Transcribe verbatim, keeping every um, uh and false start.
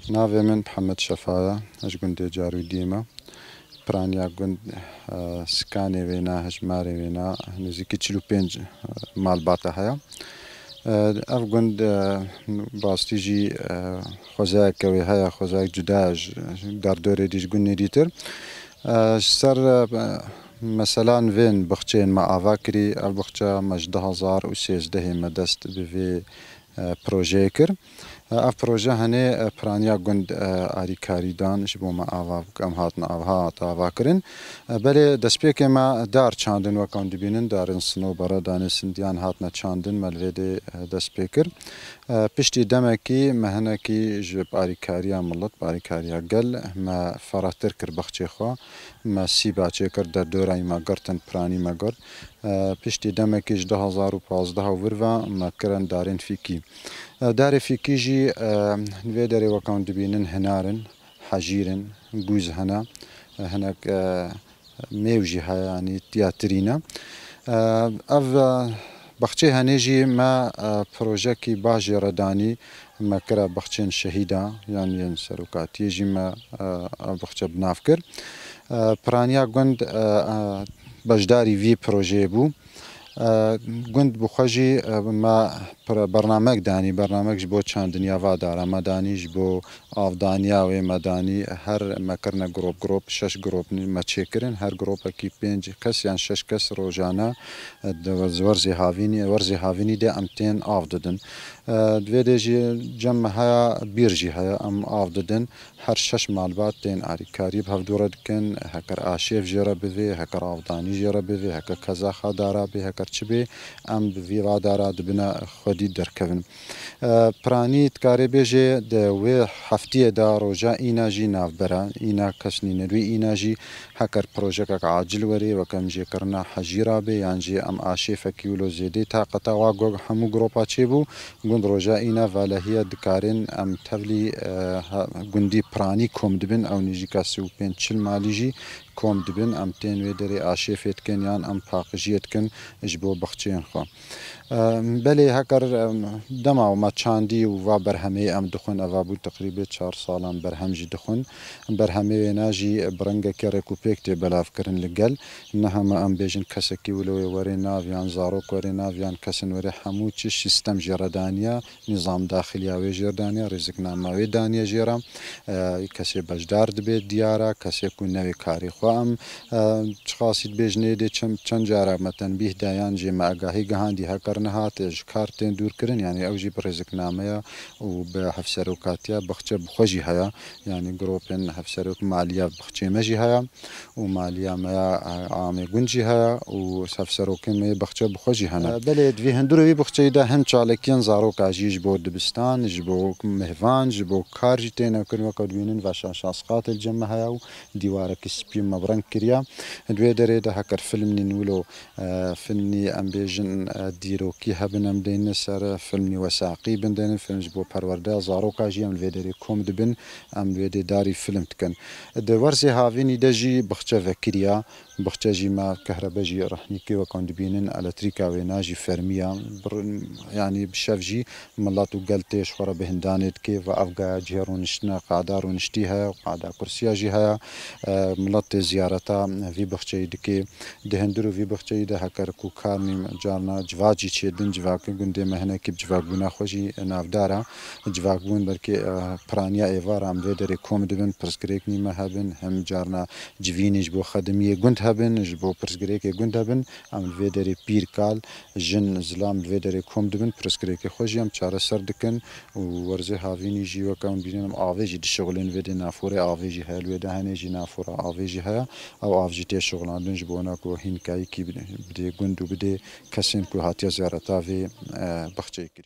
Navê min Mihemed Şefa ye, ez ji gundê Carûdiyê me. Piraniya gund, e, sikanê wê ne, hejmarê wê ne, nêzîkî çil û pênc, e, malbata heye. E, ev gund, e, rastî jî, e, xwezayeke wê heye, xwezayek cuda ye ji, ji derdorê dî, ji gundê dîtir. E, ji ser, e, meselan vên bixçeyên me ava kirî, ev bixçe me ji du hezar û sêzdehê me dest bi vê, e, projeyê kir. E, ev proje henê, e, piraniya gund, e, arîkarî dan ji bo me ava bik, em hatin ava, hat ava kirin. E, belê destpêkê me dar çandin, wek em dibînin, darên sinobere, danê sindiyan hatine çandin, me li vê dê, e, dest pê kir. E, piştî demekî me hinekî ji bi arîkariya milet, bi arîkariya gel, me ferehtir kir bexçê xwe. Me sîba çêkir, derdora wî me girtin, piranî me girt. E, piştî demekî ji du hezar û pazdeh û vir ve me kirin darên fîkî. E, darê fîkî jî, e, li vê derê wek em dibînin hinar in, hejîr in, gûz hene, e, hinek, e, mêw jî heye, yanî tiyatirî ne. E, ev, e, bexçê henê jî me, e, projekî baş jê re danî, me kira bexçên şehîda, yan yên serokatiyê jî me, e, ev bexçe bi nav kir. E, piraniya gund, e, e, beşdarî vî projeyê bû. E, gund bi xwe jî, e, me pir-, bernamek danî, bernamek ji bo çandiniya va dara me danî, ji bo avdaniya wê me danî. Her me kirine grop grop, şeş grop me çêkirin. Her gropekî pênc kes yan şeş kes rojane, e, di werz-, werzê havînî, werzê havînî de em tên av didin. E, di vê de jî cem me heye, bîr jî heye, em av didin. Her şeş malbat tên arîkarî bi hevdû re dikin. Heker aşêv jê re bivê, heker avdanî jê re bivê, heker kezaxa dara bê, heker çi bê, em bi vî va dara dibine xwedî derkevin. E, piranî dikarê bêjê di wê heftiyê de roja îna jî navbera, îna kes nîne. Wî îna jî heker projekek acil werê, weke em jê kirina hejîra bê, yan jî em aşêfekî wilo zêdê taqeta wa go-, hemû gropa çêbû, gund roja îna valehiye dikarin em tevlî, e, he-, gundî piranî kom dibin, ew nêzîka sî û pênc çil malî jî kom dibin, em tên wê derê aşêfê dikin yan em paqijiyê dikin ji bo bexçeyên xwe. Em, belê heker, em, dema me çandî û va berhemê em dixwin, eva bû teqrîbê çar salan berhem jî dixwin. Berhemê wêna jî bi rengekê rêkûpêk tê belavkirin li gel. Ne hema em bêjin kesekî wilo wê were nav yan zarok were nav yan kesin were, hemû çi sîstem jê re daniye, nîzam daxiliya wê jê re daniye, rêziknama wê daniye jê re. E, kesê beşdar dibe diyar e, kesê ku newê karê xwe em, e, çiqasî dibêjinê dê çend, çend cara me tenbîh dayan jê me agahî gihandî heker nehat, e, ji kar tên dûr kirin, yanî ew jî bi rêziknameya û bi hevserokatiya bexçe bi xwe jî heye, yanî gropên hevserok maliya bexçê me jî heye û maliya me ya, e, amê gund jî heye û hevserokên me yê bexçe bi xwe jî hene. E, belê, di vî hundirê wî bexçeyî de hin çalakiyên zaroka jî ji bo dibistan, ji bo mêvan, ji bo kar jî têne kirin, weke dibînin veşa şasqatê li cem me heye û dîwarekî spî me bi reng kiriye. Di wê derê de heker filmnîn wilo, e, filmnî em bêjin, e, dîrokî hebin em deynin ser, e, filmnî wesaqî bin deynin, film ji bo perwerdeya zaroka jî em li vê derê kom dibin, em li wê dê darî film dikin. Di werzê havînî de jî bixçe vekiriya, bixçe jî me kehrebe jî rehnîkê wek em dibînin, elektrîka wêna jî fermî ya. Bir-, yanî bi şev jî milet û gel tê ji xwe re bihindanê dike ve ev gaya cihê rûniştina, qada rûniştî heye û qada kursiya jî heye. E, milet tê ziyareta vî bixçeyî dike. Di hundir û vî bixçeyî de heker ku kar nîm carna civak jî çêdin, civakê gundê me hinekî bi civakbûna xwe jî navdar e. Civakbûn belkî, e, piraniya êvar em vê derê kom dibin, pirsgirêk nîme hebin, hem carna civînê ji bo xedimiyê gund hebin, ji bo pirsgirêkê gund hebin, em li vê derê pîr kal, jin, zilam li vê derê kom dibin, pirsgirêkê xwe jî em çareser dikin û werzê havînî jî weke em bînin em avê jî dişixulin, vê dê naforê avê jî heye, li wê de henê jî nafora avê jî heye, ew av jî tê şixulandin ji bo wana ku hînkayîkî bidê gund û bidê kesên ku hatiye ziyareta vê, e, bexçeyê kirî.